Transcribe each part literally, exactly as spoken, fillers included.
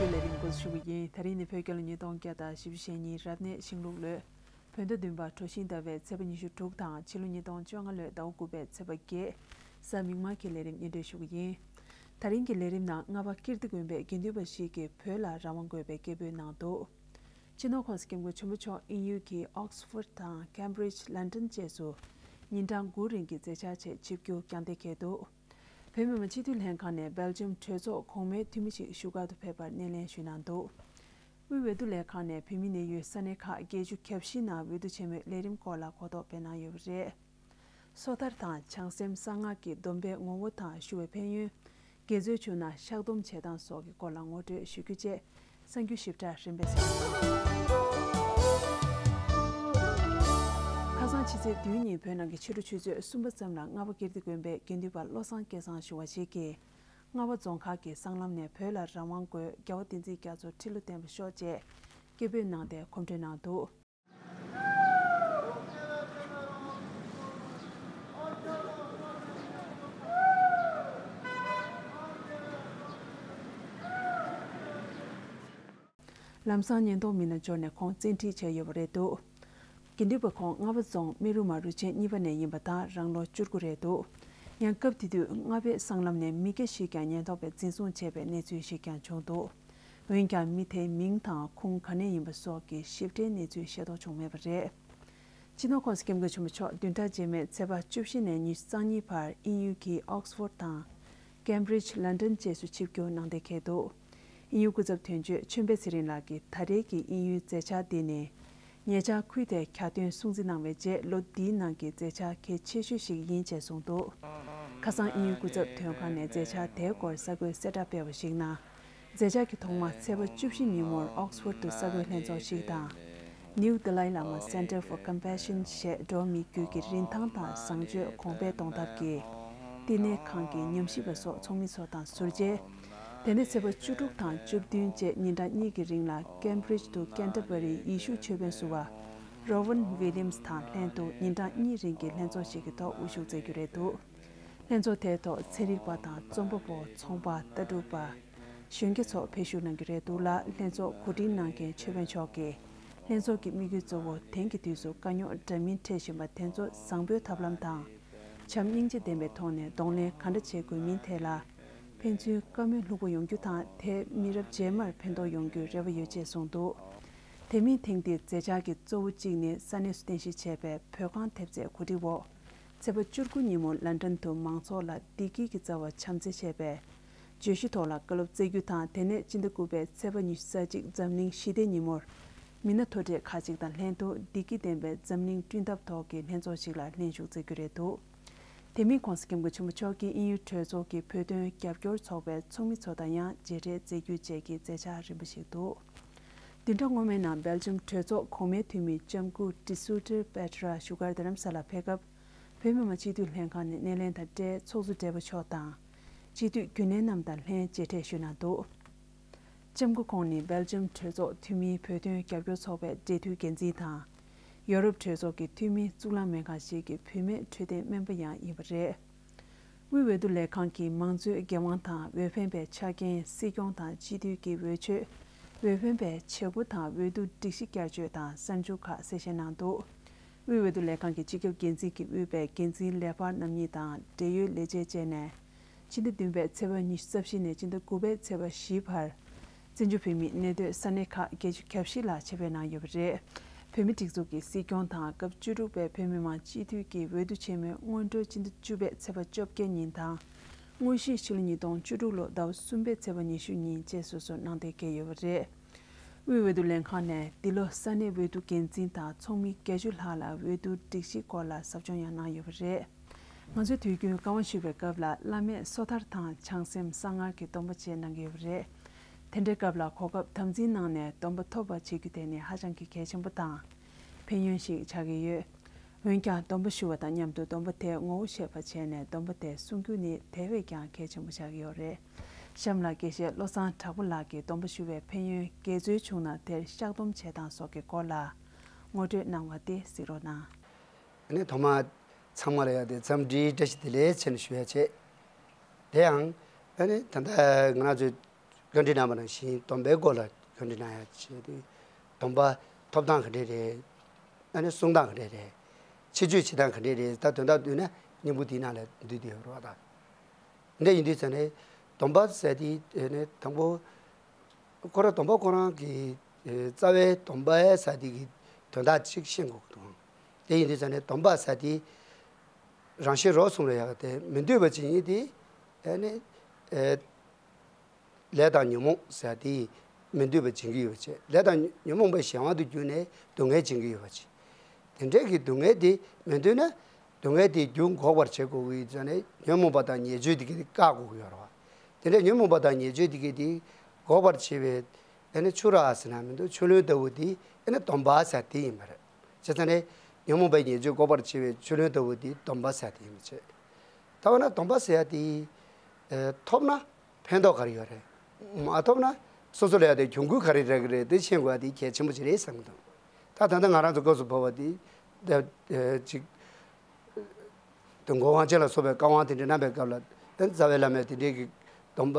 ལས་རིམ་འགོ་འཛུགས་ཞུ་གི་ཡིན། ད་རིང་ནི་བོད་རྒྱལ་ལོ་ཉིས་སྟོང་བརྒྱ་དང་བཞི་བཅུ་ཞེ་གཉིས་རབ་གནས་ཤིང་ལུག་ལོའི་བོད་ཟླ་བདུན་པ་གྲོ་བཞིན་ཟླ་བའི་ཚེས་པ་ཉི་ཤུ་དྲུག་དང་ཕྱི་ལོ་ཉིས་སྟོང་བཅོ་ལྔ་ལོའི་ཟླ་བ་དགུ་པའི་ཚེས་པ་བརྒྱད་གཟའ་མིག་དམར་གྱི་ལས་རིམ་སྙན་སྒྲོན་ཞུ་གི་ཡིན། ད་རིང་གི་ལས་རིམ་ནང་རྔ་བ་ཀིརྟི་དགོན་པའི་དགེ་འདུན་པ་ཞིག་གིས་བོད་ལ་རང་དབང་དགོས་པའི་སྐད་འབོད་གནང་འདུག། སྤྱི་ནོར་༸གོང་ས་༸སྐྱབས་མགོན་ཆེན་པོ་མཆོག་དབྱིན་ཡུལ་གྱི་Oxford དང་Cambridge London བཅས་སུ་ཉིན་གྲངས་དགུ་རིང་གི་མཛད་འཆར་ཆེད་ཆིབས་བསྒྱུར་བསྐྱངས་གཏན་འཁེལ་འདུག། བོད་མི་མང་སྤྱི་འཐུས་ལྷན་ཁང་ནས་སྦེལ་ཇམ་གྲོས་ཚོགས་གོང་མའི་འཐུས་མི་ཞིག་བཞུགས་སྒར་དུ་ཕེབས་པར་སྣེ་ལེན་ཞུས་གནང་འདུག། དབུས་འོས་བསྡུ་ལས་ཁང་ནས་བོད་མི་གནས་ཡུལ་ས་གནས་ཁག་བརྒྱད་ཅུ་གྱ་བཞི་ནང་འོས་བསྡུ་ཆེན་མོའི་ལས་རིམ་སྐོར་ལ་གོ་རྟོགས་སྤེལ་གནང་ཡོད་པ་རེད། སོ་ཐར་དང་བྱང་སེམས་གསང་སྔགས་ཀྱི་སྡོམ་པའི་ངོ་བོ་དང་ཞུ་བའི་ཕན་ཡོན། དགེ་ཚུལ་བྱུང་ན་བཤགས་སྡོམ་བྱེད་སྟངས་སོགས་ཀྱི་སྐོར་ལ་ངོ་སྤྲོད་ཞུ་རྒྱུ་བཅས་གསར་འགྱུར་ཞིབ་ཕྲ་རིམ་པས་གསན། ཁ་སང་ཕྱི་ཚེས་བདུན་ཉིན་བོད་ནང་གི་ཕྱི་དྲོ་ཆུ་ཚོད་གསུམ་པ་ཙམ་ལ་རྔ་བ་ཀིརྟི་དགོན་པའི་དགེ་འདུན་པ་བློ་བཟང་སྐལ་བཟང་ཞུ་བ་ཞིག་གིས་རྔ་བ་རྫོང་ཁག་གི་སྲང་ལམ་ནས་བོད་ལ་རང་དབང་དགོས། རྒྱལ་བ་བསྟན་འཛིན་རྒྱ་མཚོར་ཁྲི་ལོ་བརྟན་པར་ཤོག་ཅེས་སྐད་འབོད་གནང་སྟེ་གོམ་བགྲོད་གནང་འདུག། ལམ་སང་ཉེན་རྟོག་མི་སྣ་འབྱོར་ནས་ཁོང་བཙན་ཁྲིད་བྱས་ཡོད་པ་རེད་འདུག། དགེ་འདུན་པ་ཁོང་རྔ་བ་རྫོང་སྨན་རུ་མ་རུ་ཆེན་གཉིས་པ་ནས་ཡིན་པ་དང་རང་ལོ་བཅུ་དགུ་རེད་འདུག། ཡང་སྐབས་དེ་དུས་རྔ་བའི་སྲང་ལམ་ནས་མི་སྐྱ་ཞིག་ཀྱང་ཉེན་རྟོག་པས་འཛིན་བཟུང་བྱས་པའི་གནས་ཚུལ་ཞིག་ཀྱང་བྱུང་འདུག། འོན་ཀྱང་མི་དེའི་མིང་དང་ཁུངས་ག་ནས་ཡིན་པ་སོགས་ཀྱི་ཞིབ་ཕྲའི་གནས་ཚུལ་ཤེས་རྟོགས་བྱུང་མེད་པ་རེད། སྤྱི་ནོར་༸གོང་ས་༸སྐྱབས་མགོན་ཆེན་པོ་མཆོག་བདུན་ཕྲག་རྗེས་མའི་ཚེས་པ་བཅུ་བཞི་ནས་ཉི་ཤུ་རྩ་གཉིས་བར་དབྱིན་ཡུལ་གྱི་Oxford དང་Cambridge London བཅས་སུ་ཆིབས་བསྒྱུར་གནང་གཏན་འཁེལ་འདུག། དབྱིན་ཡུལ་སྐུ་ཚབ་དོན་གཅོད་ཆོས་འཕེལ་ཚེ་རིང་ལགས་ཀྱིས་ད་རེས་ཀྱི་དབྱིན་ཡུལ་མཛད་འཆར་འདི་ནི་ཉེ་ཆར་ཁུལ་དེར་གྱ་སྟོན་སྲུང་བརྩི་གནང་བའི་རྗེས་ལོ་འདིའི་ནང་གི་མཛད་འཆར་གལ་ཆེ་ཤོས་ཤིག་ཡིན་ཅེས་གསུངས་འདུག། ཁ་སང་དབྱིན་ཡུལ་སྐུ་ཚབ་དོན་ཁང་ནས་མཛད་འཆར་དེའི་སྐོར་གསར་འགོད་གསལ་བསྒྲགས་སྤེལ་བ་ཞིག་ནང་། མཛད་འཆར་གྱི་ཐོག་མར་ཚེས་པ་བཅུ་བཞི་ཉིན་མོར་Oxford དུ་གསར་འགོད་ལྷན་ཚོགས་ཤིག་དང་། New Dalai Lama Center for Compassion ཞེས་འགྲོ་བ་མིའི་རྒྱུད་ཀྱི་རིན་ཐང་དང་བཟང་སྤྱོད་གོང་འཕེལ་གཏོང་ཐབས་ཀྱི་བསྟི་གནས་ཁང་གི་ཉམས་ཞིབ་པ་སོགས་ཚོགས་མི་ཚོ་དང་ཟུར་མཇལ། དེ་ནས་ཚེས་པ་བཅུ་དྲུག་དང་བཅུ་བདུན་བཅས་ཉིན་གྲངས་གཉིས་ཀྱི་རིང་ལ་Cambridge དུ་Canterbury ཡེ་ཤུ་ཆོས་དཔོན་ཟུར་པ་Rowan Williams དང་ལྷན་དུ་ཉིན་གྲངས་གཉིས་རིང་གི་ལྷན་ཚོགས་ཤིག་གི་ཐོག་དབུ་བཞུགས་མཛད་རྒྱུ་རེད་འདུག། ལྷན་ཚོགས་དེའི་ཐོག་ཚན་རིག་པ་དང་རྩོམ་པ་པོ། ཚོང་པ། ལྟ་གྲུབ་པ། གཞོན་སྐྱེས་ཚོགས་ཕེབས་ཞུགས་གནང་རྒྱུ་རེད་འདུག་ལ། ལྷན་ཚོགས་གོ་སྒྲིག་གནང་མཁན་ཆོས་དཔོན་མཆོག་གིས་ལྷན་ཚོགས་ཀྱི་དམིགས་ཡུལ་གཙོ་བོ་དེང་གི་དུས་སུ་དཀའ་རྙོག་འདྲ་མིན་འཕྲད་བཞིན་པ་དེ་ཚོ་བཟང་པོའི་ཐབས་ལམ་དང་། བྱམས་སྙིང་རྗེ་ལྡན་པའི་ཐོག་ནས་གདོང་ལེན་ག་འདྲ་བྱེད་དགོས་མིན་ཐད་ལ། ཕན་ཚུན་བཀའ་མོལ་ལྷུག་པོ་ཡོང་རྒྱུ་དང་། དེས་མི་རབས་རྗེས་མར་ཕན་ཐོགས་ཡོང་རྒྱུའི་རེ་བ་ཡོད་ཅེས་གསུངས་འདུག། དེ་མིན་ཐེངས་འདིའི་མཛད་འཆར་གྱི་གཙོ་བོ་གཅིག་ནི་ས་གནས་སུ་རྟེན་གཞི་བྱས་པའི་བོད་ཁང་ཐེབས་རྩའི་གོ་སྒྲིག་འོག་ཚེས་པ་བཅུ་དགུ་ཉིན་མོ་ལན་ཀྲན་དུ་མང་ཚོགས་ལ་བདེ་སྐྱིད་ཀྱི་རྩ་བ་བྱམས་བརྩེ་ཞེས་པའི་བརྗོད་གཞི་ཐོག་ལ་བཀའ་སློབ་སྩལ་རྒྱུ་དང་། དེ་ནས་སྤྱི་ཟླ་དགུ་པའི་ཚེས་པ་ཉི་ཤུ་རྩ་གཅིག་འཛམ་གླིང་ཞི་བདེའི་ཉིན་མོར་མི་སྣ་མཐོ་གྲས་ཁག་ཅིག་དང་ལྷན་དུ་བདེ་སྐྱིད་ལྡན་པའི་འཛམ་གླིང་བསྐྲུན་ཐབས་ཐོག་གི་ལྷན་ཚོགས་ཤིག་ལ་ལྷན་ཞུགས་མཛད་རྒྱུ་རེད་འདུག། དེ་མིན་༸གོང་ས་༸སྐྱབས་མགོན་ཆེན་པོ་མཆོག་གིས་དབྱིན་ཡུལ་གྲོས་ཚོགས་ཀྱི་བོད་དོན་རྒྱབ་སྐྱོར་ཚོགས་པའི་ཚོགས་མི་ཚོ་དང་ཡང་མཇལ་འཕྲད་མཛད་རྒྱུ་བཅས་ཀྱི་མཛད་འཆར་རིམ་པ་ཞིག་འདུག། བདུན་ཕྲག་སྔོན་མའི་ནང་སྦེལ་ཇམ་གྲོས་ཚོགས་གོང་མའི་འཐུས་མི་ལྕམ་སྐུ་ཏི་སུ་ཏིར་པེ་ཏྲ་བཞུགས་སྒར་རྡ་རམ་ས་ལར་ཕེབས་སྐབས། བོད་མི་མང་སྤྱི་འཐུས་ལྷན་ཁང་ནས་སྣེ་ལེན་དང་འབྲེལ་ཚོགས་གཙོ་སྦྲེལ་པོ་མཆོག་དང་། སྤྱི་འཐུས་རྒྱུན་ལས་རྣམས་དང་ལྷན་མཇལ་འཕྲད་ཞུས་གནང་འདུག། ལྕམ་སྐུ་ཁོང་ནི་སྦེལ་ཇམ་གྲོས་ཚོགས་འཐུས་མིའི་བོད་དོན་རྒྱབ་སྐྱོར་ཚོགས་པའི་འབྲེལ་མཐུད་འགན་འཛིན་དང་། ཡོ་རོབ་གྲོས་ཚོགས་ཀྱི་འཐུས་མིའི་གཙུག་ལག་སྨན་ཁང་ཞིག་གི་བུད་མེད་འཕྲོད་བསྟེན་སྨན་པ་ཡང་ཡིན་པ་རེད། དབུས་འོས་བསྡུ་ལས་ཁང་གིས་མང་གཙོའི་འགན་དབང་དང་འོས་འཕེན་པའི་ཆ་རྐྱེན། སྲིད་སྐྱོང་དང་སྤྱི་འཐུས་ཀྱི་འོས་ཆོས། འོས་འཕེན་པའི་བྱེད་སྒོ་དང་འོས་བསྡུ་སྒྲིག་གཞི་བསྐྱར་བཅོས་དང་གསར་འཇུག་ཁག་གསལ་བཤད་གནང་འདུག། དབུས་འོས་བསྡུ་ལས་ཁང་གི་སྤྱི་ཁྱབ་འགན་འཛིན་གྱིས་དབུས་པའི་འགན་འཛིན་ལས་འཕར་རྣམ་གཉིས་དང་འབྲེལ་ཡོད་ལས་བྱེད་བཅས་ནས། ཕྱི་ཟླ་བདུན་པའི་ཚེས་པ་ཉི་ཤུ་རྩ་བཞི་ནས་ཕྱི་ཟླ་དགུ་པའི་ཚེས་པ་བཞི་བར། བཙན་བྱོལ་བོད་མིའི་གནས་སྡོད་ས་གནས་ཁག་བརྒྱད་ཅུ་གྱ་བཞི་ལ་ཆེད་ཕེབས་གནང་ཡོད་པ་རེད། བོད་མིའི་སྒྲིག་འཛུགས་ཀྱི་སྲིད་སྐྱོང་དང་སྐབས་བཅུ་དྲུག་པའི་བོད་མི་མང་སྤྱི་འཐུས་ཀྱི་འོས་བསྡུ་ཆེན་མོའི་སྔོན་འགྲོའི་ཕྱི་ཟླ་བཅུ་པའི་ཚེས་པ་བཅོ་བརྒྱད་ཉིན་དང་། དངོས་གཞི་ཕྱི་ལོ་ཉིས་སྟོང་བཅུ་དྲུག་ལོ་ཟླ་བ་གསུམ་པའི་ཚེས་པ་ཉི་ཤུ་ཉིན་བཅས་སོ་སོར་གནང་གཏན་འཁེལ་ཡོད་པ་རེད། དབུས་འོས་བསྡུ་ལྷན་ཁང་ནས་འདི་ལོ་ས་གནས་འོས་བསྡུ་འགན་འཛིན་དང་ཚོགས་མི་བརྒྱད་ཅུ་ལྷག་ལ་འོས་བསྡུ་སྒྲིག་གཞི་སྐོར་ལ་ཟབ་སྦྱོང་ཡང་གནང་ཡོད་པ་རེད། ང་ཚོའི་དུས་རྒྱུན་བཀའ་དབང་ཞུ་བའི་སྐབས་ལ་བླ་མས་སོ་ཐར་དང་བྱང་སེམས་གསང་སྔགས་ཀྱི་སྡོམ་པ་བཅས་གནང་གི་ཡོད་པ་རེད། དེ་འདྲའི་སྐབས་ལ་གོ་སྐབས་དམ་འཛིན་གནང་ནས་སྡོམ་པ་ཐོབ་པ་བྱེད་རྒྱུ་དེ་ནི་ཧ་ཅང་གི་གལ་ཆེན་པོ་དང་། ཕན་ཡོན་ཞིག་ཆགས་ཀྱི་ཡོད། འོན་ཀྱང་སྡོམ་པ་ཞུ་བ་དང་མཉམ་དུ་སྡོམ་པ་དེའི་ངོ་བོ་ཤེས་པ་བྱས་ནས་སྡོམ་པ་དེ་སྲུང་རྒྱུ་ནི་དེ་བས་ཀྱང་གལ་ཆེན་པོ་ཆགས་ཀྱི་ཡོད་རེད། གཤམ་ལ་དགེ་བཤེས་བློ་བཟང་གྲགས་པ་ལགས་ཀྱིས་སྡོམ་པ་ཞུ་བའི་ཕན་ཡོན། དགེ་ཚུལ་བྱུང་ན་དེར་བཤགས་སྡོམ་བྱེད་སྟངས་སོགས་ཀྱི་སྐོར་ལ་ངོ་སྤྲོད་གནང་བ་དེ་གཟིགས་རོགས་གནང་། ཨ་ནི་ཐོག་མ་ཚང་མ་ལ་ཡང་དེ་འཚམས་འདྲིའི་བཀྲ་ཤིས་བདེ་ལེགས་ཟེར་ནས་ཞུ་ཡ་བྱེད། དེ་ཡང་ཨ་ནི་ད་ལྟ་ང་རང་ཚོའི་ བཀའ་འདྲི་གནང་བ་ནང་བཞིན་སྡོམ་པའི་སྐོར་ལ་བཀའ་འདྲི་གནང་ཡ་བྱས་ཏེ། སྡོམ་པ་ཐོབ་སྟངས་ག་འདྲས་རེད། ཨ་ནི་སྲུང་སྟངས་ག་འདྲས་རེད། ཕྱི་བཅོས་བྱེད་སྟངས་ག་འདྲས་རེད། ད་དོན་དག་བསྡུས་ན་སྙིང་པོ་དེའི་ནང་ལ་འདུས་ཏེ་ཡོད་རེད་བ་ད། འདི་ཡིན་དུས་ཙང་ནས་སྡོམ་པ་ཟེར་དེ་ནི་དང་པོ་ཁོ་རང་སྡོམ་པ་ཁོ་རང་གི་རྩ་བའི་སྡོམ་པ་ཟེར་དེ་གི་དོན་དག་ཅིག་ཤེས་དགོས་ཀྱི་འདུག་དེ་ཡིན་དུས་ཙང་ནས་སྡོམ་པ་ཟེར་དེ་རང་བཞིན་རོ་གསུམ་ལ་ཡག་སྟེ་མི་འདོད་པ་ཅིག་ཡིན་ཏེ། ཨ་ནི། ལས་དང་ཉོན་མོངས་ཟེར་དེ་མི་འདོད་པ་སྦྱིན་གྱི་ཡོད་པ་བྱས། ལས་དང་ཉོན་མོངས་པའི་གཞན་དབང་དུ་གྱུར་ནས་སྡུག་བསྔལ་སྦྱིན་གྱི་ཡོད་པ་བྱས། དེ་འདྲའི་གི་སྡུག་བསྔལ་དེ་མི་འདོད་ན་སྡུག་བསྔལ་དེ་རྒྱུ་འགོག་པར་བྱེད་དགོས་ཀྱི་ཡོད་ཙང་ནས་ཉོན་མོངས་པ་དང་ཉེས་སྤྱོད་དེ་གི་དེ་བཀག་དགོས་ཀྱི་ཡོད་རེད་བ། དེ་འདྲའི་ཉོན་མོངས་པ་དང་ཉེས་སྤྱོད་དེ་གི་དེ་འགོག་པར་བྱེད་པའི་ཨ་ནི་ཆུ་རགས་ཟེར་ན་མི་འདུག་ཆུ་ལྷུན་ལྟ་བུ་དེ་ཨ་ནི་སྡོམ་པ་ཟེར་དེ་ཡིན་པ་རེད། བྱས་ཙང་ནས་ཉོན་མོངས་པའི་ཉེས་སྤྱོད་འགོག་པར་བྱེད་པའི་ཆུ་ལྷུན་ལྟ་བུ་དེ་སྡོམ་པ་ཟེར་དེ་ཡིན་པ་བྱས། ད་འོ་ན་སྡོམ་པ་ཟེར་ཡ་དེ་ཐོབ་ན། ཕན་ཐོགས་ག་རེ་ཡོད་རེད། མ་ཐོབ་ན་སོ་སོ་ལ་ཡ་དེ་གྱོང་གུད་ག་རེ་རག་གི་རེད་དེ་ཤེས་དགོས་ཡ་དེ་གལ་ཆེན་པོ་ཅིག་རེད་བསམ་གྱི་འདུག་ད་ད་ལྟ་ང་རང་ཚོ་སྐབས་སུ་བབས་པ་དེ་ད་ཅིག་དུ་འགོ་དབང་ཅན་ལ་སོགས་པའི་བཀའ་དབང་དེ་འདྲ་གནང་པའི་སྐབས་ལ་ད་རྩ་བའི་བླ་མས་དེ་འདྲའི་གི་སྡོམ་པ་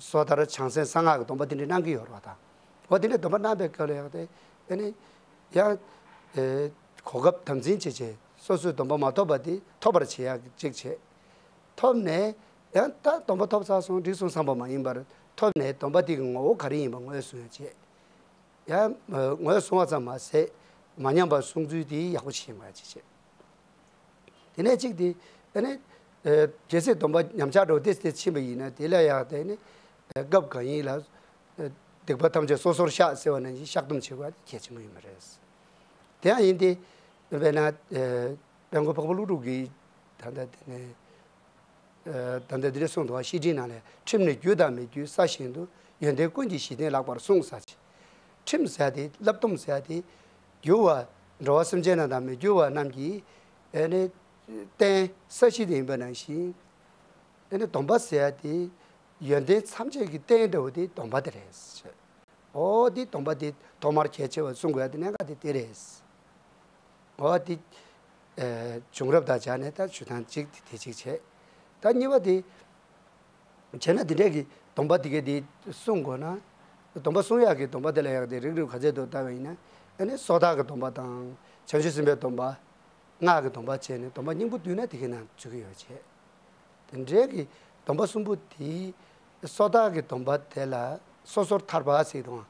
སོ་ཐར་བྱང་སེམས་གསང་སྔགས་ཀྱི་སྡོམ་པ་དེ་འདྲ་གནང་གི་ཡོད་རེད་བ་དང་། འོ་དེ་འདྲའི་སྡོམ་པ་གནང་པའི་སྐབས་ལ་ཡ་དེ་ཨ་ནི་ཡང་གོ་སྐབས་དམ་འཛིན་བྱེད་ཆེད་སོ་སོའི་སྡོམ་པ་མ་ཐོབ་པ་དེ་ཐོབ་པར་བྱེད་ཡ་གཅིག་བྱེད། ཐོབ་ནས་ཡང་ད་སྡོམ་པ་ཐོབ་ཚར་སོང་འགྲིག་སོང་བསམ་པ་མ་ཡིན་པར་ཐོབ་ནས་སྡོམ་པ་དེ་གི་ངོ་བོ་ག་རེ་ཡིན་པ་ངོས་བཟུང་ཡ་བྱེད། ཡང་ངོས་བཟུང་བ་ཙམ་མ་ཟད་མ་ཉམས་པར་སྲུང་ཚུལ་དེ་ཡག་པོ་ཤེས་པ་བྱེད་བྱེད། དེ་ནས་གཅིག་དེ་ཨ་ནི་གལ་སྲིད་སྡོམ་པ་ཉམས་ཆག་འགྲོ་ཏེ་སྟེ་ཕྱིན་པ་ཡིན་ན་དེ་ལ་ཡང་དེ་ནི་སྐབས་གང་ཡིན་ལ་སྡིག་པ་ཐམས་ཅད་སོ་སོར་བཤགས་ཟེར་བ་ནང་བཞིན་བཤགས་སྡོམ་བྱེད་དགོས་པ་དེ་གལ་ཆེན་པོ་ཡིན་པ་རེད། དེ་ཡང་ཡིན་ཏེ། དཔེར་ན། དཔལ་མགོན་འཕགས་པ་ཀླུ་སྒྲུབ་ཀྱིས་ད་ལྟ་དེ་ནས། ད་ལྟ་འདི་འདྲ་གསུངས་འདུག་བ། བཤེས་སྤྲིང་ནང་ལས་ཁྲིམས་ནི་རྒྱུ་དང་མི་རྒྱུའི་ས་བཞིན་དུ། ཡོན་ཏན་ཀུན་གྱི་གཞི་རྟེན་ལེགས་པར་བསྲུངས་ཟེར་གྱི། ཁྲིམས་ཟེར་དེ་བསླབ་སྡོམ་ཟེར་དེ། རྒྱུ་བ་འགྲོ་བ་སེམས་ཅན་རྣམས་དང་མི་རྒྱུ་བ་རྣམས་ཀྱི་ཨེ་ནི་རྟེན་ས་གཞི་དེ་ཡིན་པ་ནང་བཞིན། ཨེ་ནི་སྡོམ་པ་ཟེར་དེ་ཡོན་ཏན་ཐམས་ཅད་ཀྱི་རྟེན་འདྲ་བོ་དེ་སྡོམ་པ་དེ་རེད་ཟེར། འོ་འདི་སྡོམ་པ་འདི་ཐོག་མར་གལ་ཆེ་བར་གསུང་དགོས་ཡ་དེ་གནད་འགག་དེ་དེ་རེད། འོ་འདི་བྱུང་རབས་དང་སྦྱར་ནས་ད་ཞུ་སྟངས་གཅིག་དེ་དེ་གཅིག་བྱས། ད་གཉིས་པ་དེ་བྱས་ན་འདི་འདྲས་ཀྱི་སྡོམ་པ་འདི་གས་འདི་གསུང་དགོས་ན། སྡོམ་པ་གསུང་ཡག་གི་སྡོམ་པ་དེ་ལ་ཡག་དེ་རིགས་རུས་ག་ཚད་དུ་བལྟ་བ་ཡིན་ན། ཨ་ནི་སོ་ཐར་གྱི་སྡོམ་པ་དང་བྱང་ཆུབ་སེམས་དཔའི་སྡོམ་པ། སྔགས་ཀྱི་སྡོམ་པ་བྱས་ནས་སྡོམ་པ་སྙིང་པོ་བསྡུས་ན་དེ་གའི་ནང་འཇུག་གི་ཡོད་བྱས། དེ་འདྲའི་གི་སྡོམ་པ་གསུམ་པོ་དེ་སོ་ཐར་གྱི་སྡོམ་པ་དེ་ལ་སོ་སོར་ཐར་པ་ཟེར་དང་།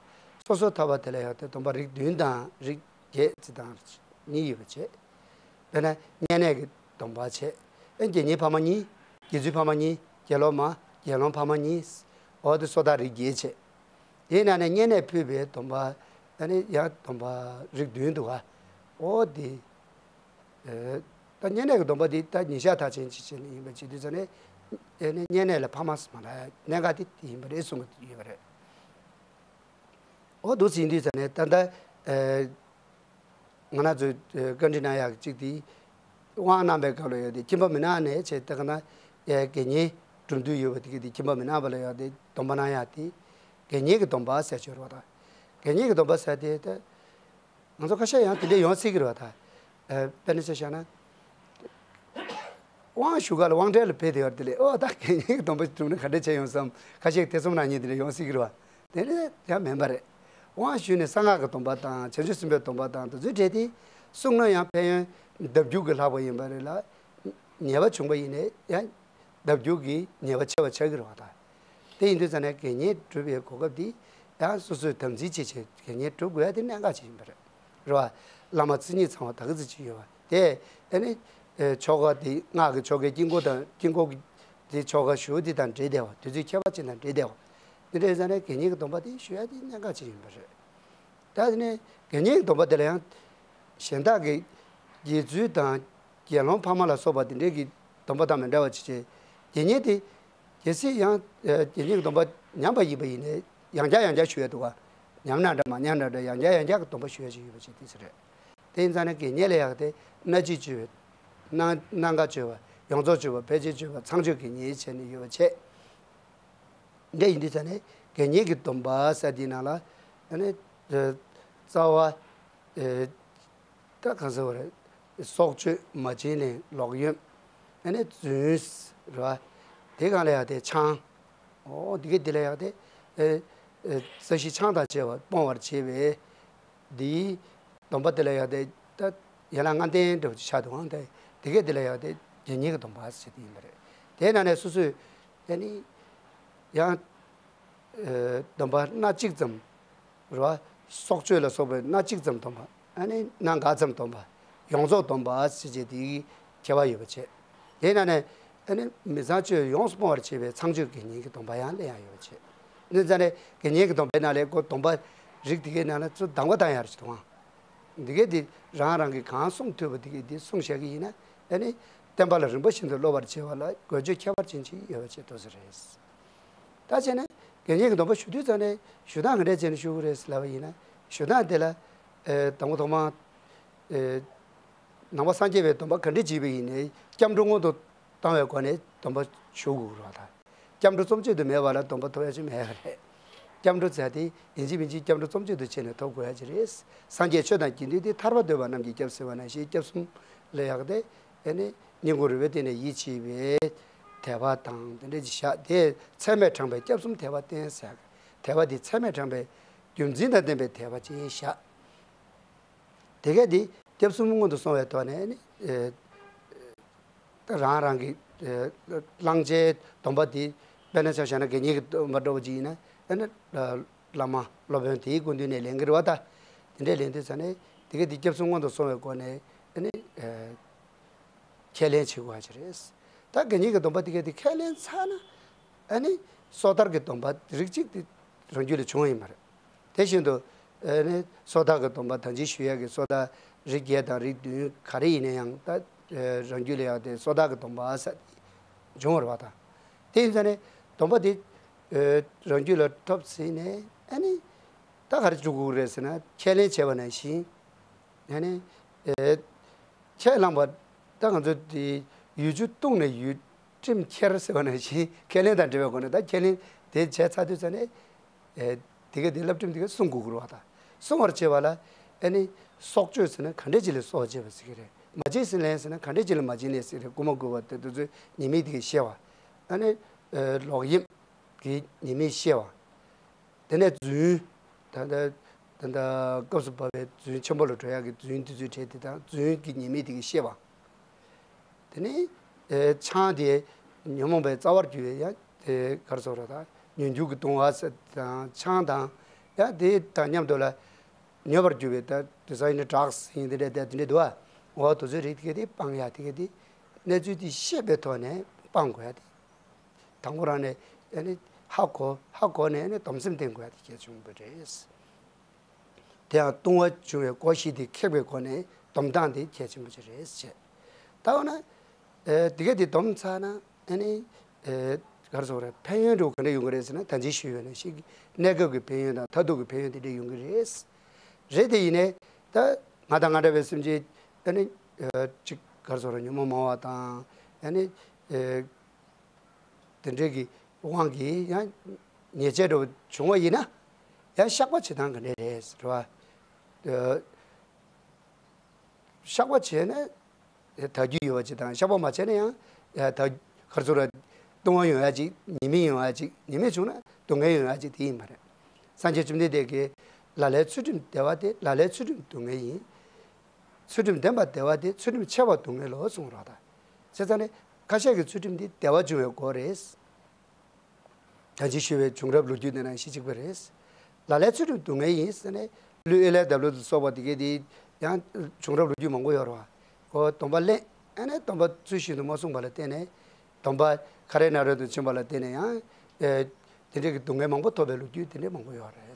སོ་སོར་ཐར་པ་དེ་ལ་ཡང་དེ་སྡོམ་པ་རིགས་བདུན་དང་རིགས་བརྒྱད་ཅེས་དང་གཉིས་ཡོད་པ་བྱས། དཔེར་ན་བསྙེན་གནས་ཀྱི་སྡོམ་པ་བྱས། ཨེ་དགེ་བསྙེན་ཕ་མ་གཉིས། དགེ་ཚུལ་ཕ་མ་གཉིས། དགེ་སློང་མ། དགེ་སློང་ཕ་མ་གཉིས། འོ་དེ་སོ་ཐར་རིགས་བརྒྱད་བྱས། དེའི་ནང་ནས་བསྙེན་གནས་ཕུལ་བའི་སྡོམ་པ། ཨ་ནི་ཡང་སྡོམ་པ་རིགས་བདུན་འདུག་ག་འོ་དེ། ད་བསྙེན་གནས་ཀྱི་སྡོམ་པ་འདི་ད་ཉིན་ཞག་མཐར་ཕྱིན་ཅིག་བྱས་ནས་ཡིན་པ་བྱེད་དུས་ཙ་ནས། ཨེ་ནས་བསྙེན་གནས་ལ་ཕ་མ་ཟེར་མ་ལ་གནད་འགག་དེ་དེ་ཡིན་པ་རེད་གསུང་གི་ཡོད་པ་རེད། འོ་འདུག་ཟིན་དུས་ཙ་ནས་ད་ལྟ་ང་རང་ཚོས་བཀའ་འདྲི་གནང་ཡག་གཅིག་དེ། དབང་གནང་པའི་སྐབས་ལ་ཡོད་དེ་ཁྱིམ་པ་མི་ནག་ནས་བྱས་ད་ག་ན་དགེ་བསྙེན་སྒྲུབ་འདོད་ཡོད་པ་དེ་གི་དེ་ཁྱིམ་པ་མི་ནག་པ་ལ་ཡོད་དེ་སྡོམ་པ་གནང་ཡག་དེ་དགེ་བསྙེན་གྱི་སྡོམ་པ་ཟེར་ཆོག་རེད་བ་ད། དགེ་བསྙེན་གྱི་སྡོམ་པ་ཟེར་དེ་ད། ང་ཚོ་ཁ་ཤས་ཡང་དེ་འདྲས་ཡོང་སྲིད་ཀྱི་རེད་བ་ད། ཨ། དཔེར་ན་ཆ་བཞག་ན། དབང་ཞུ་ག་ལ་དབང་གྲལ་ལ་ཕེབས་བསྡད་ཡོད་རེད་དེ་ལས་ཨོ་ད་དགེ་བསྙེན་གྱི་སྡོམ་པ་སྒྲུབ་ན་ག་འདྲས་བྱས་ཡོང་བསམ་ཁ་ཤས་ཐེ་ཚོམ་གནང་མཁན་དེ་འདྲས་ཡོང་སྲིད་ཀྱི་རེད་བ། དེ་འདྲས་ཡང་མིན་པ་རེད། དབང་ཞུས་ནས་གསང་སྔགས་ཀྱི་སྡོམ་པ་དང་བྱང་ཆུབ་སེམས་དཔའི་སྡོམ་པ་དང་དེ་ཚོའི་གྲས་དེ་བསྲུངས་ན་ཡང་ཕན་ཡོན་ལྡབ་འགྱུར་གྱིས་ལྷག་པ་ཡིན་པ་རེད་ལ། ཉེས་པ་བྱུང་པ་ཡིན་ནའི་ཡང་ལྡབ་འགྱུར་གྱིས་ཉེས་པ་ཆེ་བ་ཆགས་ཀྱི་རེད་བ་ད། དེ་ཡིན་དུས་ཙ་ནས་དགེ་བསྙེན་སྒྲུབ་པའི་གོ་སྐབས་འདི་ཡང་སོ་སོས་དམ་འཛིན་བྱེད་ཆེད་དགེ་བསྙེན་སྒྲུབ་དགོས་ཡ་དེ་གནད་འགག་ཅིག་ཡིན་པ་རེད། རེད་བ། བླ་མ་མཚན་ཉིད་ཚང་བ་ད་ག་ཙམ་ཅིག་ཡོད་བ་དེ། ཨ་ནི། ཆོ་ག་དེ་སྔགས་ཀྱི་ཆོ་གའི་དཀྱིལ་འཁོར་དང་དཀྱིལ་འཁོར་གྱི་དེ་ཆོ་ག་ཞུ་དེ་དང་འབྲེལ་བསྡད་བ་དུས་ཚོད་ཁྱད་པར་ཅན་དང་འབྲེལ་བསྡད་བ། དེ་འདྲ་ཡིན་ཙ་ནས་དགེ་བསྙེན་གྱི་སྡོམ་པ་དེ་ཞུ་ཡ་དེ་གནད་འགག་ཅིག་ཡིན་པ་རེད། ད་དེ་ནས་དགེ་བསྙེན་གྱི་སྡོམ་པ་དེ་ལ་ཡང་། གཞན་དག་གི་དགེ་ཚུལ་དང་དགེ་སློང་ཕ་མ་ལ་སོགས་པ་དེ་འདྲའི་གི་སྡོམ་པ་དང་མི་འདྲ་བ་ཅིག་བྱས། དགེ་བསྙེན་དེ་གལ་སྲིད་ཡང་དགེ་བསྙེན་གྱི་སྡོམ་པ་ཉམས་པ་ཡིན་པ་ཡིན་ནའི་ཡང་བསྐྱར་ཡང་བསྐྱར་ཞུ་ཡ་འདུག་ག་ཉམས་ན་འདྲ་མ་ཉམས་ན་འདྲ་ཡང་བསྐྱར་ཡང་བསྐྱར་གྱི་སྡོམ་པ་ཞུ་ཡ་ཅིག་ཡོད་པ་ཅིག་དེ་ཟེར་རེད། དེ་ཡིན་ཙང་ནས་དགེ་བསྙེན་ལ་ཡག་དེ་སྣ་གཅིག་གཅོད་པ། སྣ་སྣ་འགའ་གཅོད་པ། ཡོངས་རྫོགས་གཅོད་པ། ཕལ་ཆེར་གཅོད་པ། ཚངས་སྤྱོད་དགེ་བསྙེན་བྱས་ནས་ཡོད་པ་བྱས། འདྲ་ཡིན་དུས་ཙ་ནས་དགེ་བསྙེན་གྱི་སྡོམ་པ་ཟེར་དེའི་ནང་ལ་ཨ་ནི་རྩ་བ། ཨེ། ད་གང་ཟེར་བ་རེད། སྲོག་གཅོད། མ་བྱིན་ལེན། ལོག་གཡེམ། ཨ་ནི་རྫུན་རེད་བ། དེ་གང་ལ་ཡག་དེ་ཆང་། ཨོ་འདི་གའི་འདི་ལ་ཡག་དེ་ ཨེ་ས་གཞི་ཆང་དང་བཅས་པ་སྤོང་བར་བྱེད་པའི་འདིའི་སྡོམ་པ་དེ་ལ་ཡང་དེ་ད་ཡན་ལག་ལྔ་ལྡན་འདྲ་བོ་ཅིག་ཆགས་འདུག་ཨང་། དེ་དེ་གས་དེ་ལ་ཡང་དེ་དགེ་བསྙེན་གྱི་སྡོམ་པ་ཟེར་དེ་ཡིན་པ་རེད། དེའི་ནང་ནས་སོ་སོས་ཨ་ནི་ཡང་སྡོམ་པ་སྣ་གཅིག་ཙམ་རེད་བ། སྲོག་གཅོད་ལ་སོགས་པའི་སྣ་གཅིག་ཙམ་སྡོམ་པ། ཨ་ནི་སྣ་འགའ་ཙམ་སྡོམ་པ། ཡོངས་རྫོགས་སྡོམ་པ་ཟེར་བྱས་དེའི་ཁྱད་པར་ཡོད་པ་བྱས། དེའི་ནང་ནས་ཨ་ནི་མི་ཚངས་སྤྱོད་ཡོངས་སུ་སྤོང་བར་བྱེད་པའི་ཚངས་སྤྱོད་དགེ་བསྙེན་གྱི་སྡོམ་པ་ཡང་ལེན་ཡག་ཡོད་པ་བྱས། འདི་ཙམ་ནས་དགེ་བསྙེན་གྱི་སྡོམ་པའི་ནང་ལས་ཁོ་སྡོམ་པ་རིགས་དེ་གའི་ནང་ལ་ཚུར་གདམ་ག་བཏང་ཡག་རེད་ཅེས་དང་། འདི་གས་འདི་རང་རང་གིས་གང་གསུང་ཐོས་པ་འདི་གས་འདི་གསུང་བཞག་གི་ཡིན་ན། ཨ་ནི་བསྟན་པ་ལ་རིམ་པ་བཞིན་དུ་སློབ་པར་བྱེད་པ་ལ་དགོས་ཆོས་ཁྱད་པར་ཅན་ཅིག་ཡོད་པ་བྱས་འདུག་ས་རེད། ད་བྱས་ན་དགེ་བསྙེན་གྱི་སྡོམ་པ་ཞུ་དུས་ཙམ་ནས་ཞུ་སྟངས་ག་འདྲས་བྱས་ནས་ཞུ་དགོས་རེད་ལབ་པ་ཡིན་ན། ཞུ་སྟངས་དེ་ལ་ཨེ་དང་པོ་ཐོག་མར་ཨེ་ནང་པ་སངས་རྒྱས་པའི་སྡོམ་པ་ག་འདྲས་བྱས་པ་ཡིན་ནའི་སྐྱབས་འགྲོ་སྔོན་དུ་བཏང་བའི་སྒོ་ནས་སྡོམ་པ་ཞུ་དགོས་རེད་བ། ད་སྐྱབས་འགྲོ་རྩོམ་གཅིག་ཏུ་མེད་པ་ལ་སྡོམ་པ་ཐོབ་ཡ་ཅིག་མེད་པ་རེད། སྐྱབས་འགྲོ་ཟེར་དེ་ཡིན་གཅིག་མིན་གཅིག་སྐྱབས་འགྲོ་རྩོམ་གཅིག་ཏུ་བྱས་ནས་ཐོབ་དགོས་ཡ་ཅིག་རེད། སངས་རྒྱས་ཆོས་དང་དགེ་འདུན་ཏེ། ཐར་པ་འདོད་པ་རྣམས་ཀྱི་སྐྱབས་ཟེར་བ་ནང་བཞིན་སྐྱབས་གསུམ་ལ་ཡག་སྟེ། ཨེ་ནི་སྙིང་ཁོང་རུས་པའི་གཏིང་ནས་ཡིད་ཆེས་པའི་དད་པ་དང་དེ་འདྲ་ཅིག་བཞག་དེ་ཚད་མས་དྲངས་པའི་སྐྱབས་གསུམ་དད་པ་བསྟེན་ཟེར། དད་པ་དེ་ཚད་མས་དྲངས་པའི་རྒྱུ་མཚན་དང་ལྡན་པའི་དད་པ་ཅིག་བཞག་དེ་གས་དེ་སྐྱབས་གསུམ་སྔོན་དུ་སོང་བའི་ཐོག་ནས་ནི། ཨེ། ད་རང་རང་གི་ཨེ་བླང་བྱའི་སྡོམ་པ་དེ་དཔེར་ན་ཆ་བཞག་ན་དགེ་བསྙེན་གྱི་སྡོམ་པ་འདྲ་བོ་ཅིག་ཡིན་ན། ཨེ་ནི་བླ་མ་སློབ་དཔོན་དེའི་སྐུ་མདུན་ནས་ལེན་གྱི་རེད་བ། ད་དེ་འདྲས་ལེན་དུས་ཙ་ནས་དེ་གས་དེ་སྐྱབས་གསུམ་སྔོན་དུ་སོང་བའི་སྒོ་ནས་ཨེ་ནི་ཨེ་ཁས་ལེན་བྱེད་དགོས་པ་ཅིག་རེད། ད་དགེ་བསྙེན་གྱི་སྡོམ་པ་དེ་གས་དེ་ཁས་ལེན་ཚར་ན། ཨ་ནི་སོ་ཐར་གྱི་སྡོམ་པ་རིགས་གཅིག་དེ་རང་རྒྱུད་ལ་བྱུང་བ་ཡིན་པ་རེད། དེ་བཞིན་དུ་ཨ་ནི་སོ་ཐར་གྱི་སྡོམ་པ་ད་གིན་ཞུ་ཡག་གི་སོ་ཐར་རིགས་བརྒྱད་དང་རིགས་བདུན་ག་རེ་ཡིན་ན་ཡང་ད་རང་རྒྱུད་ལ་ཡང་དེ་སོ་ཐར་གྱི་སྡོམ་པ་ཟེར་བྱུང་བ་རེད་བ། ད་དེ་ཡིན་ཙང་ནས་སྡོམ་པ་དེ་རང་རྒྱུད་ལ་ཐོབ་ཟིན་ནས་ཨ་ནི་ད་ག་རེ་བྱེད་དགོས་ཀྱི་རེད་ཟེར་ན། ཁས་ལེན་བྱས་པ་ནང་བཞིན། ཨ་ནི་ཨེ་ཁས་བླངས་པ་ད་ང་ཚོ་དེ་ཡུལ་ཆུ་བཏུང་ནས་ཡུལ་ཁྲིམས་འཁྱེར་ཟེར་བ་ནང་བཞིན་ཁས་ལེན་དང་འབྲེལ་བའི་སྒོ་ནས། ད་ཁས་ལེན་དེ་བྱས་ཚར་དུས་ཙ་ནས་ཨེ་དེ་ག་དེ་བསླབ་ཁྲིམས་དེ་ག་སྲུང་དགོས་ཀྱི་རེད་བ། ད་སྲུང་བར་བྱེད་པ་ལ་ཨ་ནི་སྲོག་གཅོད་ཟེར་ན་ག་འདྲས་ཅིག་ལ་སྲོག་བཅད་པ་ཟེར་གྱི་རེད། མ་བྱིན་ཟིན་ལེན་ཟེར་ན་ག་འདྲས་ཅིག་ལ་མ་བྱིན་ལེན་ཟེར་གྱི་རེད། རྐུ་མ་རྐུ་བ་དེ་དེ་ཚོའི་ཉེས་དམིགས་དེ་ག་བཤད་པ། ཨ་ནི་ཨེ་ལོག་གཡེམ་གྱི་ཉེས་དམིགས་བཤད་པ། དེ་ནས་རྫུན། ད་ལྟ་ད་ལྟ་སྐབས་སུ་བབས་པའི་རྫུན་ཆེན་པོ་ལ་འགྲོ་ཡག་གི་རྫུན་དེ་ཚོའི་གྲས་དེ་དང་རྫུན་གྱི་ཉེས་དམིགས་དེ་ག་བཤད་པ། དེ་ནས་ཨེ་ཆང་དེ་ཉོན་མོངས་པའི་རྩ་བར་གྱུར་པའི་ཡང་དེ་ག་རེ་ཟེར་དགོས་རེད། ད་ཉོན་འགྱུར་གྱི་བཏུང་བ་ཟེར་དང་ཆང་དང་ཡང་དེ་དང་མཉམ་དུ་ལ་ཉོས་པར་གྱུར་པའི་ད་དེ་ས་ཡིན་ན་ཌྲག་སི་ཡིན་དེ་འདྲ་དེ་འདྲ་འདུག་བ། འོ་དེ་ཚོའི་རིགས་དེ་ག་དེ་སྤང་ཡག་དེ་ག་དེ་གནས་ཚུལ་དེ་ཤེས་པའི་ཐོག་ནས་སྤང་དགོས་ཡག་དེ། དང་པོ་རང་ནས་ཨ་ནི་ཧ་གོ། ཧ་གོ་ནས་ཨ་ནི་སྡོམ་སེམས་བསྟེན་དགོས་ཡག་དེ་གལ་ཆེན་པོ་རེད། དེ་ཡང་ལྟུང་བ་བྱུང་བའི་གོ་གཞི་དེ་ཁེགས་པའི་སྒོ་ནས་སྡོམ་སྟངས་དེ་གལ་ཆེན་པོ་ཅིག་རེད་ཅེས། ད་འོ་ན་ཨེ་དེ་ག་དེ་སྡོམ་ཚར་ན་ཨ་ནི་ཨེ་ག་རེ་ཟེར་དགོས་རེད། ཕན་ཡོན་འདྲ་བོ་ག་འདྲ་ཡོང་གི་རེད་ཟེར་ན། ད་གིན་ཞུས་པ་ནང་བཞིན་གྱི་གནས་སྐབས་ཀྱི་ཕན་ཡོན་དང་མཐར་ཐུག་གི་ཕན་ཡོན་དེ་འདྲ་ཡོང་གི་རེད། རེད། དེ་ཡིན་ནའི་ད་ང་དང་ང་འདྲ་བའི་སེམས་ཅན་ཨ་ནི་ཨེ་ཅིག་ག་རེ་ཟེར་དགོས་རེད། ཉོན་མོངས་མང་བ་དང་ཨ་ནི་ཨེ་དེ་འདྲའི་གི་དབང་གིས་ཡང་ཉེས་ཆད་འདྲ་བོ་བྱུང་བ་ཡིན་ན་ཡང་བཤགས་པ་བྱེད་སྟངས་ག་འདྲ་རེད་ཟེར་བ། ཨ་བཤགས་པ་བྱས་ན་དག་རྒྱུ་ཡོད་པ་ཅིག་དང་། བཤགས་པ་མ་བྱས་ན་ཡང་ཨ་དག་ག་རེ་ཟེར་དགོས་རེད། ལྟུང་བ་ཡོང་ཡག་ཅིག་ཉེས་དམིགས་ཡོང་ཡག་ཅིག་ཉེས་དམིགས་བྱུང་ན་སྡུག་བསྔལ་ཡོང་ཡག་ཅིག་དེ་ཡིན་པ་རེད། སངས་རྒྱས་བཅོམ་ལྡན་འདས་ཀྱིས་ལ་ལས་ཚུལ་ཁྲིམས་བདེ་བ་སྟེ། ལ་ལས་ཚུལ་ཁྲིམས་སྡུག་བསྔལ་ཡིན། ཚུལ་ཁྲིམས་ལྡན་པ་བདེ་བ་སྟེ། ཚུལ་ཁྲིམས་ཆེ་བ་སྡུག་བསྔལ་ལོ་གསུངས་རོགས་དང་། བྱས་ཙང་ནས་ཁ་ཤས་ཀྱི་ཚུལ་ཁྲིམས་འདི་བདེ་བ་འབྱུང་བའི་སྒོ་རེད། ད་ཅི་ཞུས་པའི་བྱུང་རབས་ལོ་རྒྱུས་དེ་ནང་བཞིན་གཅིག་པ་རེད། ལ་ལས་ཚུལ་ཁྲིམས་སྡུག་བསྔལ་ཡིན་ཟེར་ནས་ཀླུ་ཨེ་ལའི་འདབ་ལོ་དང་སོགས་པ་དེ་གས་དེ་ཡང་བྱུང་རབས་ལོ་རྒྱུས་མང་པོ་ཡོད་རེད་བ། ཁོ་སྡོམ་པ་ལེན། ཨ་ནས་སྡོམ་པ་ཚུལ་བཞིན་དུ་མ་བསྲུངས་པ་ལ་བརྟེན་ནས། སྡོམ་པ་ཁ་རས་ན་རོ་དུ་ཕྱིན་པ་ལ་བརྟེན་ནས་ཡང་ཨེ་དེ་འདྲའི་གི་སྡུག་བསྔལ་མང་པོ་ཐོབ་པའི་ལོ་རྒྱུས་དེ་འདྲའི་མང་པོ་ཡོད་རེད།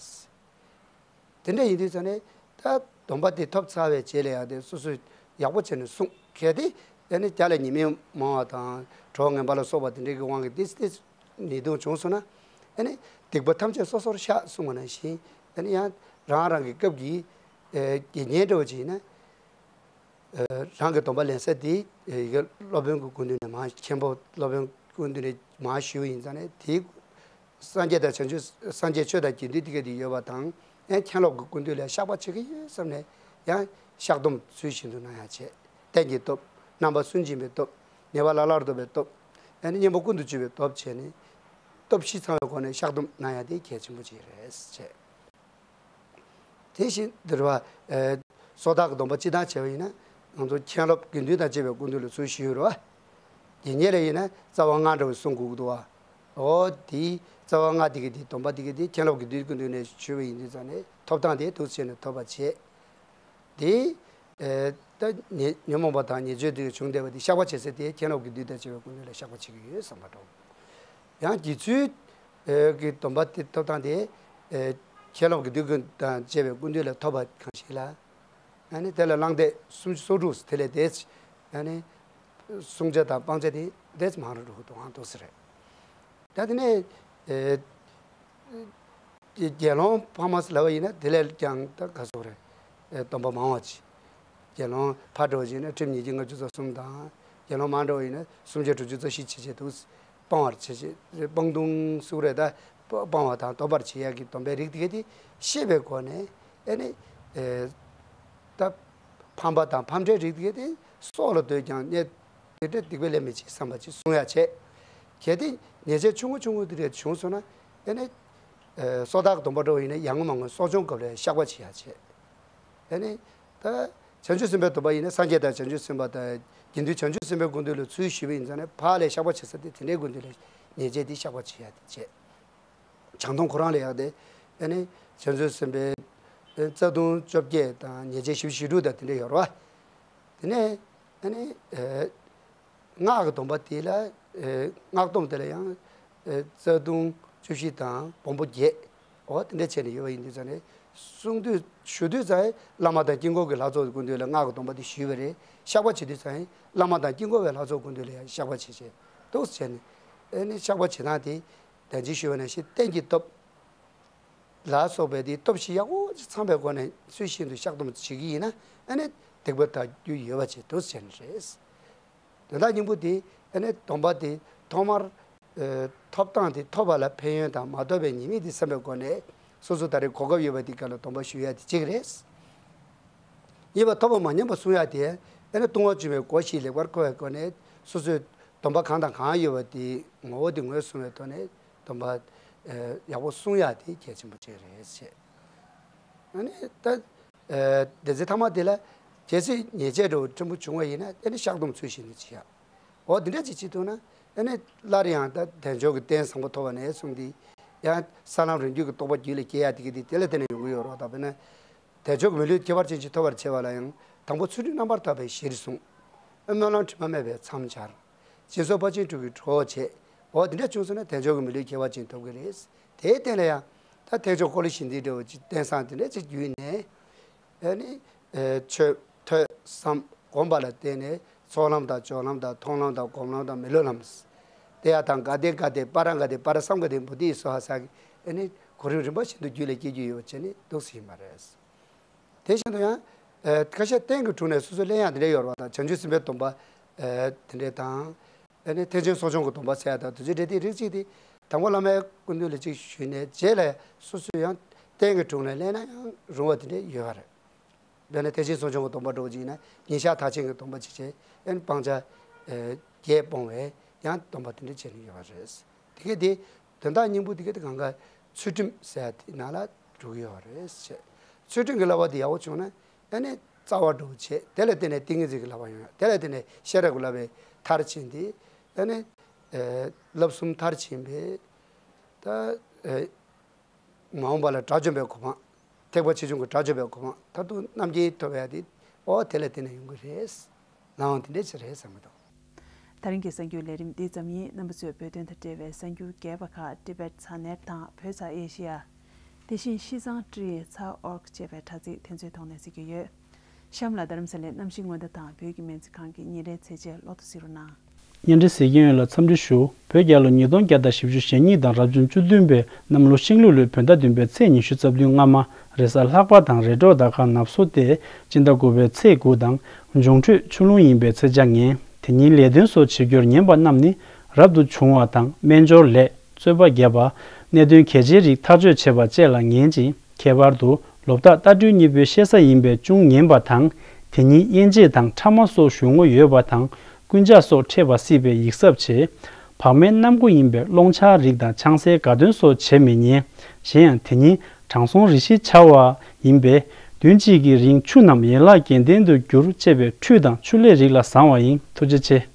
དེ་འདྲ་ཡིན་དུས་ཙང་ནས་ད་སྡོམ་པ་དེ་ཐོབ་ཚར་བའི་རྗེས་ལ་ཡང་དེ་སོ་སོས་ཡག་པོ་བྱས་ནས་སྲུང་། གལ་ཏེ་ཨ་ནི་བརྒྱ་ལ་ཉེས་དམིགས་མང་བ་དང་གྲོགས་ངན་པ་ལ་སོགས་པ་དེ་འདྲའི་གི་དབང་གིས་ཏོག་ཙམ་ཉེས་ལྟུང་བྱུང་སོང་ན། ཨ་ནི་སྡིག་པ་ཐམས་ཅད་སོ་སོར་བཤགས་གསུངས་པ་ནང་བཞིན། ཨ་ནི་ཡང་རང་རང་གི་སྐབས་ཀྱི་ཨེ་དགེ་བསྙེན་འདྲ་བོ་ཅིག་ཡིན་ན། ཨེ་རང་གི་སྡོམ་པ་ལེན་ས་དེ་ཨེ་ཡི་གེ་སློབ་དཔོན་གྱི་སྐུ་མདུན་ནས་མར། མཁན་པོ་སློབ་དཔོན་སྐུ་མདུན་ནས་མར་ཞུས་པ་ཡིན་ཙང་ནས། དེའི་སངས་རྒྱས་དང་བྱང་ཆུབ། སངས་རྒྱས་ཆོས་དང་དགེ་འདུན་དེ་ག་དེ་ཡོད་པ་དང་། ཡང་མཁན་སློབ་ཀྱི་སྐུ་མདུན་ལ་བཤགས་པ་བྱེད་ཀྱི་ཡོད་བསམ་ནས་ཡང་བཤགས་སྡོམ་ཚུལ་བཞིན་དུ་གནང་ཡག་བྱས། རྟེན་གྱི་སྟོབས། རྣམ་པ་སུན་འབྱིན་པའི་སྟོབས། ཉེས་པ་བླ་ལྷག་ཐོབ་པའི་སྟོབས། ཡང་ན་གཉེན་པོ་ཀུན་ཏུ་སྤྱོད་པའི་སྟོབས་བྱས་ནས། སྟོབས་བཞི་ཚང་བའི་སྒོ་ནས་བཤགས་སྡོམ་གནང་ཡ་དེ་གལ་ཆེན་པོ་ཅིག་རེད་ཅེས། དེ་བཞིན་འདིར་བ། ཨེ། སོ་ཐར་གྱི་སྡོམ་པ་སྤྱི་དང་བྱས་པ་ཡིན་ན། ང་ཚོ་མཁན་སློབ་དགེ་འདུན་དང་བཅས་པའི་སྐུ་མདུན་ལ་ཚུར་ཞུས་ཡོད་རེད་བ། དེ་ཉིད་ལ་ཡིན་ན་རྩ་བ་ལྔ་འདྲ་བའི་གསུང་དགོས་ཀྱི་འདུག་བ། འོ་དེའི་རྩ་བ་ལྔ་དེ་གི་དེ་སྡོམ་པ་དེ་གི་དེ་མཁན་སློབ་དགེ་འདུན་སྐུ་མདུན་ནས་ཞུས་པ་ཡིན་དུས་ཙང་ནས་ཐོབ་ཐང་དེ་འདུག་བྱས་ནས་ཐོབ་པ་བྱས། དེ། ཨེ། ད་ཉེ་ཉོན་མོངས་པ་དང་ཉེས་སྤྱོད་དེ་བྱུང་བསྡད་པ་དེ་བཤགས་པ་བྱེད་ས་དེ་མཁན་སློབ་དགེ་འདུན་དང་བཅས་པའི་སྐུ་མདུན་ལ་བཤགས་པ་བྱེད་ཀྱི་ཡོད་བསམ་པ་འདྲ་བོ། ཡང་རྗེ་བཙུན། ཨེ། གྱི་སྡོམ་པ་དེ་ཐོབ་ཐང་དེ། ཨེ། མཁན་སློབ་དགེ་འདུན་དང་བཅས་པའི་སྐུ་མདུན་ལ་ཐོབ་པ་གང་ཞིག་ལ། ཨ་ནི་དེ་ལ་བླངས་ཏེ་སུམ་ཅུ་སོ་དྲུག་དེ་ལས་འདས། ཨ་ནི་བསྲུང་བྱ་དང་སྤང་བྱ་དེ་འདས་མང་རུ་འགྲོ་གི་འདུག་ཨང་འདུག་ཟེར་རེད། ད་དེ་ནས། ཨེ། དགེ་སློང་འཕགས་མ་ལབ་པ་ཡིན་ན་དེ་ལས་ཀྱང་ད་ག་ཟེར་རེད། ཨེ། སྡོམ་པ་མང་བ་ཅིག་དགེ་སློང་ཕར་འགྲོ་བ་ཅིག་ཡིན་ན་ཁྲིམས་ཉེས་ཀྱི་ལྔ་བཅུ་རྩ་གསུམ་དང་། དགེ་སློང་མར་འགྲོ་བ་ཡིན་ན་སུམ་བརྒྱ་དྲུག་ཅུ་རྩ་བཞི་བྱེད་བྱེད་དུ་སྤང་བར་བྱེད་བྱེད་སྤང་ལྟུང་སུ་རེད་ད། སྤང་བ་དང་སྡོམ་པར་བྱེད་ཡག་གི་སྡོམ་པའི་རིགས་དེ་ག་དེ་ཤེས་པའི་སྒོ་ནས། ཨེ་ནི། ཨེ། ད་ཕམ་པ་དང་ཕམ་འདྲའི་རིགས་དེ་ག་དེ་སྲོག་ལ་ལྟོས་ཀྱང་གནས། དེ་འདྲ་སྡིག་པའི་ལས་མི་བྱེད་བསམ་པ་ཅིག་བསྲུང་ཡ་བྱེད། གལ་ཏེ་ཉེས་བྱས་ཆུང་ངུ་ཆུང་ངུ་དེ་རེ་བྱུང་སོང་ན། ཨེ་ནི། ཨེ། སོ་ཐར་གྱི་སྡོམ་པ་འདྲ་བོ་ཡིན་ན་ཡར་ངོ་མར་ངོ་གསོ་སྦྱོང་སྐབས་ལ་བཤགས་པ་བྱེད་ཡ་བྱེད། ཨེ་ནི། ད་བྱང་ཆུབ་སེམས་དཔའི་སྡོམ་པ་ཡིན་ན་སངས་རྒྱས་དང་བྱང་ཆུབ་སེམས་དཔའ་དང་དགེ་འདུན་བྱང་ཆུབ་སེམས་དཔའི་སྐུ་མདུན་ལ་ཚུར་ཞུས་པ་ཡིན་ཙང་ནས་ཕར་ལ་བཤགས་པ་བྱེད་ས་དེ་དེ་འདྲའི་སྐུ་མདུན་ལ་ཉེས་བྱས་དེ་བཤགས་པ་བྱེད་ཡ་དེ་བྱེད། བྱང་སྡོམ་ཁོ་རང་ལ་ཡག་དེ། ཨེ་ནི། བྱང་ཆུབ་སེམས་དཔའི་རྩ་ལྟུང་བཅོ་བརྒྱད་དང་ཉེས་བྱས་བཞི་བཅུ་ཞེ་དྲུག་དང་དེ་འདྲ་ཡོད་རེད་བ། དེ་ནས། ཨེ་ནི། ཨེ། སྔགས་ཀྱི་སྡོམ་པ་དེ་ལ། ཨེ། སྔགས་སྡོམ་དེ་ལ་ཡང་། ཨེ། རྩ་ལྟུང་བཅུ་བཞི་དང་སྦོམ་པོ་བརྒྱད། འོ་དེ་འདྲ་བྱས་ནས་ཡོད་པ་ཡིན་དུས་ཙང་ནས། གསུང་དུས་ཞུ་དུས་ཙང་བླ་མ་དང་དཀྱིལ་འཁོར་གྱི་ལྷ་ཚོགས་ཀྱི་སྐུ་མདུན་ལ་སྔགས་ཀྱི་སྡོམ་པ་དེ་ཞུས་པ་རེད། བཤགས་པ་བྱེད་དུས་ཙང་བླ་མ་དང་དཀྱིལ་འཁོར་བའི་ལྷ་ཚོགས་སྐུ་མདུན་ལ་ཡང་བཤགས་པ་བྱེད་བྱེད་འདུག་བྱས་ནས། ཨེ་ནི་བཤགས་པ་བྱེད་སྟངས་དེ་ད་ཅི་ཞུས་པ་ནང་བཞིན་རྟེན་གྱི་སྟོབས་ལ་སོགས་པའི་དེའི་སྟོབས་བཞི་ཡག་པོ་ཅིག་ཚང་བའི་སྒོ་ནས་ཚུལ་བཞིན་དུ་བཤགས་སྡོམ་བྱེད་ཀྱི་ཡིན་ན། ཨེ་ནི་སྡིག་པ་དག་རྒྱུ་ཡོད་པ་ཅིག་འདུག་བྱས་ནས་རེད། དོན་དག་སྙིང་པོ་དེ། ཨ་ནི་སྡོམ་པ་དེ་ཐོག་མར། ཨེ། ཐོབ་སྟངས་དེ་ཐོབ་པ་ལ་ཕན་ཡོན་དང་མ་ཐོབ་པའི་ཉེས་དམིགས་དེ་བསམ་པའི་སྒོ་ནས། སོ་སོ་ད་རེས་གོ་སྐབས་ཡོད་པ་དེ་ག་ལ་སྡོམ་པ་ཞུ་ཡ་དེ་གཅིག་རེད། གཉིས་པ་ཐོབ་པ་མ་ཉམས་པ་སྲུང་ཡ་དེ། ཨ་ནི་ལྟུང་བ་བཅུ་པའི་སྒོ་བཞི་ལེགས་པར་བསྐོར་བའི་སྒོ་ནས་སོ་སོའི་སྡོམ་པ་གང་དང་གང་ཡོད་པ་དེ་ངོ་བོ་དེ་ངོས་བཟུང་བའི་ཐོག་ནས་སྡོམ་པ། ཨེ། ཡག་པོ་སྲུང་ཡ་དེ་གལ་ཆེན་པོ་གཅིག་རེད་ཟེར། ཨ་ནི་ད། ཨེ། སྡེ་ཚན་ཐ་མ་དེ་ལ། གལ་སྲིད་ཉེས་བྱས་འདྲ་བོ་ཕྲན་བུ་བྱུང་བ་ཡིན་ན་དེ་ནི་བཤགས་སྡོམ་ཚུལ་བཞིན་དུ་བྱེད་ཡ། འོ་འདི་འདྲ་ཅིག་བྱེད་ཐུབ་ན། ཨ་ནི་སླར་ཡང་ད་དལ་འབྱོར་གྱི་རྟེན་བཟང་པོ་ཐོབ་པ་ནས་བཟུང་སྟེ། ཡང་ས་ལམ་རིམ་བརྒྱུད་ཀྱི་རྟོགས་པ་རྒྱུད་ལ་སྐྱེ་ཡ་དེ་གི་དེ་དེ་ལ་བརྟེན་ནས་ཡོང་གི་ཡོད་རེད་བ། ད་དཔེར་ན། དལ་འབྱོར་གྱི་མི་ལུས་ཁྱད་པར་ཅན་ཅིག་ཐོབ་པར་བྱེད་པ་ལ་ཡང་དང་པོ་ཚུལ་ཁྲིམས་རྣམ་པར་དག་པའི་གཞིར་བཟུང་། སྨོན་ལམ་དྲི་མ་མེད་པས་མཚམས་སྦྱར། སྦྱིན་སོགས་དཔའ་ཆེན་དྲུག་གིས་གྲོགས་བྱེད། འོ་དེ་འདྲ་བྱུང་སོང་ན་དལ་འབྱོར་གྱི་མི་ལུས་ཁྱད་པར་ཅན་ཐོབ་ཀྱི་རེད། དེའི་སྟེང་ལ་ཡང་། ད་ཐེག་མཆོག་འཁོར་ལོ་བཞི་འདི་འདྲ་བོ་ཅིག་རྟེན་བཟང་དེ་འདྲ་ཅིག་བརྒྱུད་ནས། ཨ་ནི། ཨེ། ཆོས་ཐོས་བསམ་སྒོམ་པ་ལ་བརྟེན་ནས་ཚོགས་ལམ་དང་སྦྱོར་ལམ་དང་མཐོང་ལམ་དང་སྒོམ་ལམ་དང་མི་སློབ་ལམ། དེ་ཡང་དང་ག་དེ་ག་དེ་པ་ར་ག་དེ་པ་ར་སམ་ག་དེ་བོ་དྷི་སྭཱ་ཧཱ་ཟེར་གི། ཨ་ནི་གོ་རིམ་རིམ་པ་བཞིན་དུ་རྒྱུད་ལ་སྐྱེ་རྒྱུ་ཡོད་པ་བྱས་ནས་འདུག་སེ་ཡིན་པ་རེད། དེ་བཞིན་དུ་ཡང་། ཨེ། ཁ་ཤས་རྟེན་གྱི་དྲུང་ནས་སོ་སོ་ལེན་ཡག་དེ་འདྲ་ཡོད་རེད་བ། དང་བྱང་ཆུབ་སེམས་དཔའི་སྡོམ་པ། ཨེ། དེ་འདྲ་དང་། ཨ་ནི་ཐེག་ཆེན་གསོ་སྦྱོང་གི་སྡོམ་པ་ཟེར་ཡ་དང་དེ་ཚོའི་འབྲེལ་ཏེ་རིགས་གཅིག་དེ། དང་པོ་བླ་མའི་སྐུ་མདུན་ལ་གཅིག་ཞུས་ནས་རྗེས་ལ་སོ་སོས་ཡང་རྟེན་གྱི་དྲུང་ནས་ལེན་ན་ཡང་རུང་བ་དེ་འདྲ་ཡོད་པ་རེད། དཔེར་ན་ཐེག་ཆེན་གསོ་སྦྱོང་གི་སྡོམ་པ་འདྲ་བོ་ཅིག་ཡིན་ན་ཉིན་ཞག་མཐར་ཕྱིན་གྱི་སྡོམ་པ་ཅིག་བྱས། ཨ་ནི་སྤང་བྱ། ཨེ། བརྒྱད་སྤོང་བའི་ཡང་སྡོམ་པ་དེ་འདྲ་བྱས་ནས་ཡོད་པ་རེད། དེ་གས་དེ་དོན་དག་སྙིང་པོ་དེ་གས་དེ་གང་ག་ཚུལ་ཁྲིམས་ཟེར་ཡ་དེ་ནང་ལ་འགྲོ་གི་ཡོད་པ་རེད་ཟེར། ཚུལ་ཁྲིམས་ཀྱི་བསླབ་པ་དེ་ཡག་པོ་བྱུང་ན། ཨ་ནི་རྩ་བ་འགྲོ་བྱེད། དེ་ལ་བརྟེན་ནས་ཏིང་ངེ་འཛིན་གྱི་བསླབ་པ་ཡོང་ཡ། དེ་ལ་བརྟེན་ནས་ཤེས་རབ་ཀྱི་བསླབ་པའི་མཐར་ཕྱིན་ཏེ། ཨ་ནི། ཨེ། བསླབ་གསུམ་མཐར་ཕྱིན་པའི། ད། ཨེ། མ་འོངས་པ་ལ་དགྲ་བཅོམ་པའི་གོ་འཕང་། ཐེག་པ་ཆེ་ཆུང་གི་དགྲ་བཅོམ་པའི་གོ་འཕང་མཐར་ཐུག་རྣམ་མཁྱེན་ཐོབ་ཡ་དེ། འོ་དེ་ལ་བརྟེན་ནས་ཡོང་གི་རེད། ལའང་དེ་འདྲ་ཅིག་རེད་བསམ་གྱི་འདུག། ད་རིང་གི་གསར་འགྱུར་ལས་རིམ་འདི་ཙམ་ཡིན། རྣམ་པ་ཚོས་བོད་དོན་དང་འབྲེལ་བའི་གསར་འགྱུར་རྒྱས་པ་ཁག་ཏི་བེད་ས་ནེཊ་དང་བོད་ས་ཨེ་ཤི་ཡ། དེ་བཞིན་ཤིས་ཙང་ཀྲི་ཡེ་ཚ་ཨོར་ཀ་ཅེས་པའི་དྲ་ཚིགས་དེ་ཚོའི་ཐོག་ནས་གཟིགས་ཀྱི་ཡོད། གཤམ་ལ་རྡ་རམ་ས་ལའི་གནམ་གཤིས་སྔོན་བརྡ་དང་བོད་ཀྱི་སྨན་རྩིས་ཁང་གི་ཉིན་རེའི་ཚེས་ཆ་ལོག་ཏུ་གཟིགས་རོགས་གནང་། བརྙན་འཕྲིན་གཟིགས་མཁན་ཡོངས་ལ་འཚམས་འདྲི་ཞུ། བོད་རྒྱལ་ལོ་ཉིས་སྟོང་བརྒྱ་དང་བཞི་བཅུ་ཞེ་གཉིས་དང་རབ་བྱུང་བཅུ་བདུན་པའི་གནམ་ལོ་ཤིང་ལུག་ལོའི་བོད་ཟླ་བདུན་པའི་ཚེས་ཉི་ཤུ་རྩ་བདུན་སྔ་མ། རེས་གཟའ་ལྷག་པ་དང་རེས་གྲོགས་ཟླ་སྐར་ནབ་སོ་སྟེ། སྤྱི་ཟླ་དགུ་པའི་ཚེས་དགུ་དང་། འབྱུང་འཕྲོད་ཆུ་རླུང་ཡིན་པའི་ཚེས་ཆ་ངན། དེ་ཉིན་ལས་དོན་སོགས་བྱེད་རྒྱུར་ཉན་པ་རྣམས་ནི། རབ་ཏུ་བྱུང་བ་དང་སྨན་སྦྱོར་ལས། རྩོད་པ་བརྒྱབ་པ། གནད་དོན་གལ་ཆེའི་རིགས་ཐག་གཅོད་བྱེད་པ་བཅས་ལ་ངན་ཅིང་། ཁྱད་པར་དུ། ལོ་རྟགས་རྟ་སྦྲུལ་གཉིས་པོའི་ཤེ་ས་ཡིན་པས་ཅུང་ངན་པ་དང་། དེ་ཉིན་དབྱེན་འབྱེད་དང་ཕྲ་མ་སོགས་ཞུགས་ངོ་ཡོད་པ་དང་། རྐུན་ཇག་སོགས་འཕྲད་པ་སྲིད་པས་ཡིག་གཟབ་བྱེད། བག་མེད་གནམ་སྒོ་ཡིན་པས་སློང་ཆའི་རིགས་དང་ཆང་སའི་དགའ་སྟོན་སོགས་བྱེད་མི་ཉན། གཞན་ཡང་དེ་ཉིན་དྲང་སྲོང་རི་ཤི་བྱ་བ་ཡིན་པས་བདུན་གཅིག་གི་རིང་ཆུ་རྣམས་ཡན་ལག་བརྒྱད་ལྡན་དུ་འགྱུར་ཅེས་པའི་ཁྲུས་དང་ཆུ་ལྷའི་རིགས་ལ་བཟང་བ་ཡིན། ཐུགས་རྗེ་ཆེ།